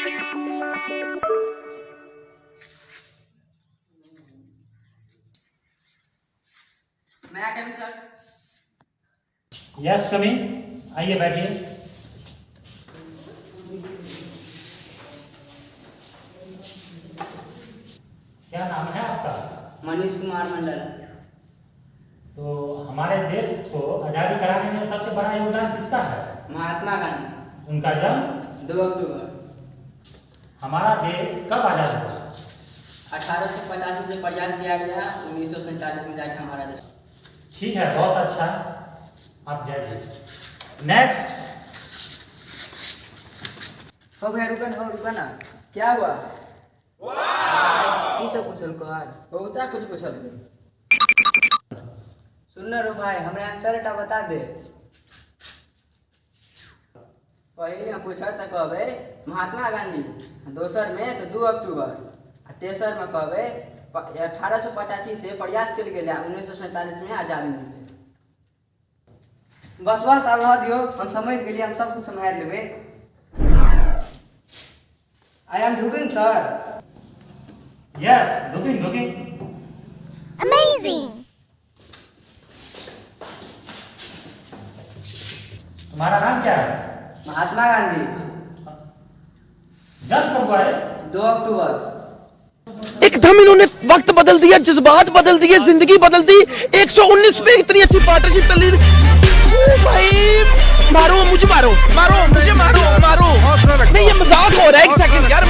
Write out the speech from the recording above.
May I come in, sir? Yes, come in. आइए, बैठिए। क्या नाम है आपका? मनीष कुमार मंडल। तो हमारे देश को आज़ादी कराने में सबसे बड़ा योगदान किसका है? महात्मा गांधी। उनका जन्म? 2 अक्टूबर। हमारा देश कब आज़ाद हुआ? 1885 से प्रयास किया गया, 1947 में जाके हमारा देश। ठीक है, बहुत अच्छा, आप जाइए। नेक्स्ट। हो भैया, रुका ना, हो, रुका ना। क्या हुआ? की सब पूछल आज? बहुता कुछ पूछल। सुन ना रो भाई, हमरा आंसर टा बता दे। पहिले में पूछत तऽ कहबै महात्मा गांधी, दोसर में तऽ 2 अक्टूबर आ तेसर में कहबै 1885 से प्रयास कयल गेलै, 1947 में आजादी मिल गेलै। बस बस, आब रह दियो, हम समझ गेलियै, हम सब कुछ सम्हारि लेबै। I am ढुकिंग, sir. Yes, ढुकिंग, ढुकिंग। Amazing! तुम्हारा नाम क्या है? महात्मा गांधी। जन्म कब हुआ है? 2 अक्टूबर। एकदम इन्होंने वक्त बदल दिया, जज्बात बदल दिए, जिंदगी बदल दी। 119 पे इतनी अच्छी पार्टनरशिप चल रही थी। ओ भाई, मारो मुझे, मारो, मारो मुझे, मारो, मारो। नहीं, ये मजाक हो रहा है। एक सेकंड यार।